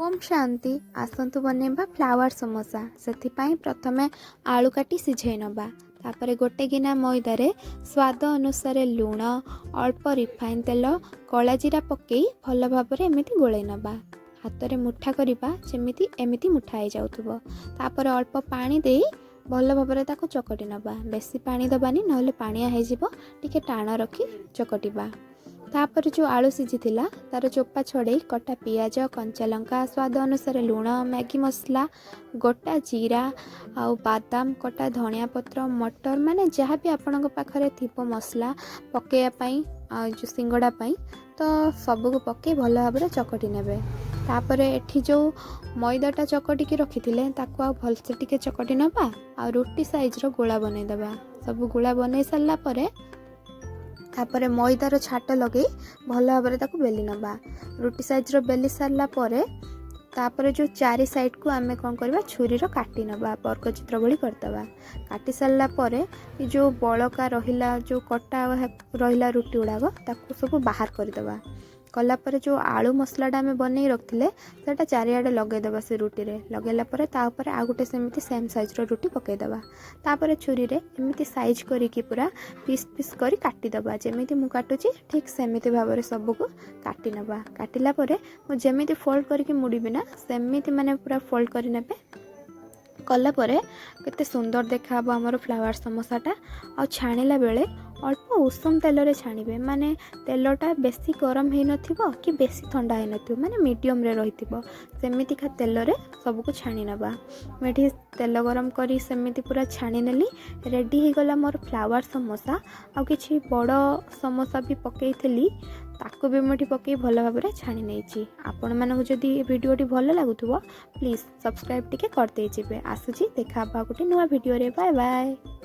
ଓମ୍ ଶାନ୍ତି। ଆସନ୍ତୁ ବନେଇବା ଫ୍ଲାୱାର ସମୋସା। ସେଥିପାଇଁ ପ୍ରଥମେ ଆଳୁ କାଟି ସିଝେଇ ନେବା। ତାପରେ ଗୋଟେ ଗିନା ମଇଦାରେ ସ୍ୱାଦ ଅନୁସାରେ ଲୁଣ, ଅଳ୍ପ ରିଫାଇନ୍ ତେଲ, କଳା ଜିରା ପକାଇ ଭଲ ଭାବରେ ଏମିତି ଗୋଳେଇ ନେବା। ହାତରେ ମୁଠା କରିବା, ଯେମିତି ଏମିତି ମୁଠା ହେଇଯାଉଥିବ। ତାପରେ ଅଳ୍ପ ପାଣି ଦେଇ ଭଲ ଭାବରେ ତାକୁ ଚକଟି ନେବା। ବେଶୀ ପାଣି ଦେବାନି, ନହେଲେ ପାଣିଆ ହେଇଯିବ। ଟିକେ ଟାଣ ରଖି ଚକଟିବା। ତାପରେ ଯେଉଁ ଆଳୁ ସିଝିଥିଲା, ତାର ଚୋପା ଛଡ଼େଇ କଟା ପିଆଜ, କଞ୍ଚା ଲଙ୍କା, ସ୍ୱାଦ ଅନୁସାରେ ଲୁଣ, ମ୍ୟାଗି ମସଲା, ଗୋଟା ଜିରା ଆଉ ବାଦାମ, କଟା ଧନିଆ ପତ୍ର, ମଟର, ମାନେ ଯାହା ବି ଆପଣଙ୍କ ପାଖରେ ଥିବ ମସଲା ପକାଇବା ପାଇଁ ଆଉ ଯେଉଁ ସିଙ୍ଗଡ଼ା ପାଇଁ, ତ ସବୁକୁ ପକାଇ ଭଲ ଭାବରେ ଚକଟି ନେବେ। ତାପରେ ଏଠି ଯେଉଁ ମଇଦାଟା ଚକଟିକି ରଖିଥିଲେ, ତାକୁ ଆଉ ଭଲସେ ଟିକେ ଚକଟି ନେବା ଆଉ ରୁଟି ସାଇଜ୍ର ଗୋଳା ବନେଇଦେବା। ସବୁ ଗୋଳା ବନେଇ ସାରିଲା ପରେ, ତାପରେ ମଇଦାର ଛାଟ ଲଗେଇ ଭଲ ଭାବରେ ତାକୁ ବେଲି ନେବା। ରୁଟି ସାଇଜ୍ର ବେଲି ସାରିଲା ପରେ, ତାପରେ ଯେଉଁ ଚାରି ସାଇଡ଼କୁ ଆମେ କ'ଣ କରିବା, ଛୁରୀର କାଟି ନେବା, ବର୍ଗଚିତ୍ର ଭଳି କରିଦେବା। କାଟି ସାରିଲା ପରେ ଏ ଯେଉଁ ବଳକା ରହିଲା, ଯେଉଁ କଟା ରହିଲା ରୁଟି ଗୁଡ଼ାକ, ତାକୁ ସବୁ ବାହାର କରିଦେବା। କଲା ପରେ ଯେଉଁ ଆଳୁ ମସଲାଟା ଆମେ ବନେଇ ରଖିଥିଲେ, ସେଇଟା ଚାରିଆଡ଼େ ଲଗେଇଦେବା। ସେ ରୁଟିରେ ଲଗେଇଲା ପରେ, ତା ଉପରେ ଆଉ ଗୋଟେ ସେମିତି ସେମ୍ ସାଇଜ୍ର ରୁଟି ପକାଇଦେବା। ତାପରେ ଛୁରୀରେ ଏମିତି ସାଇଜ୍ କରିକି ପୁରା ପିସ୍ ପିସ୍ କରି କାଟିଦେବା। ଯେମିତି ମୁଁ କାଟୁଛି, ଠିକ୍ ସେମିତି ଭାବରେ ସବୁକୁ କାଟି ନେବା। କାଟିଲା ପରେ ମୁଁ ଯେମିତି ଫୋଲ୍ଡ କରିକି ମୁଡ଼ିବି ନା, ସେମିତି ମାନେ ପୁରା ଫୋଲ୍ଡ କରିନେବେ। କଲା ପରେ କେତେ ସୁନ୍ଦର ଦେଖାହେବ ଆମର ଫ୍ଲାୱାର ସମୋସାଟା। ଆଉ ଛାଣିଲା ବେଳେ ଅଳ୍ପ ଉଷୁମ ତେଲରେ ଛାଣିବେ, ମାନେ ତେଲଟା ବେଶୀ ଗରମ ହେଇନଥିବ କି ବେଶୀ ଥଣ୍ଡା ହେଇନଥିବ, ମାନେ ମିଡ଼ିୟମରେ ରହିଥିବ। ସେମିତିକା ତେଲରେ ସବୁକୁ ଛାଣି ନେବା। ମୁଁ ଏଠି ତେଲ ଗରମ କରି ସେମିତି ପୁରା ଛାଣି ନେଲି। ରେଡ଼ି ହେଇଗଲା ମୋର ଫ୍ଲାୱାର ସମୋସା। ଆଉ କିଛି ବଡ଼ ସମୋସା ବି ପକାଇଥିଲି, ତାକୁ ବି ମୁଁ ଏଠି ପକାଇ ଭଲ ଭାବରେ ଛାଣି ନେଇଛି। ଆପଣମାନଙ୍କୁ ଯଦି ଏ ଭିଡ଼ିଓଟି ଭଲ ଲାଗୁଥିବ, ପ୍ଲିଜ୍ ସବସ୍କ୍ରାଇବ୍ ଟିକେ କରିଦେଇଯିବେ। ଆସୁଛି, ଦେଖା ହେବା ଗୋଟେ ନୂଆ ଭିଡ଼ିଓରେ। Bye bye.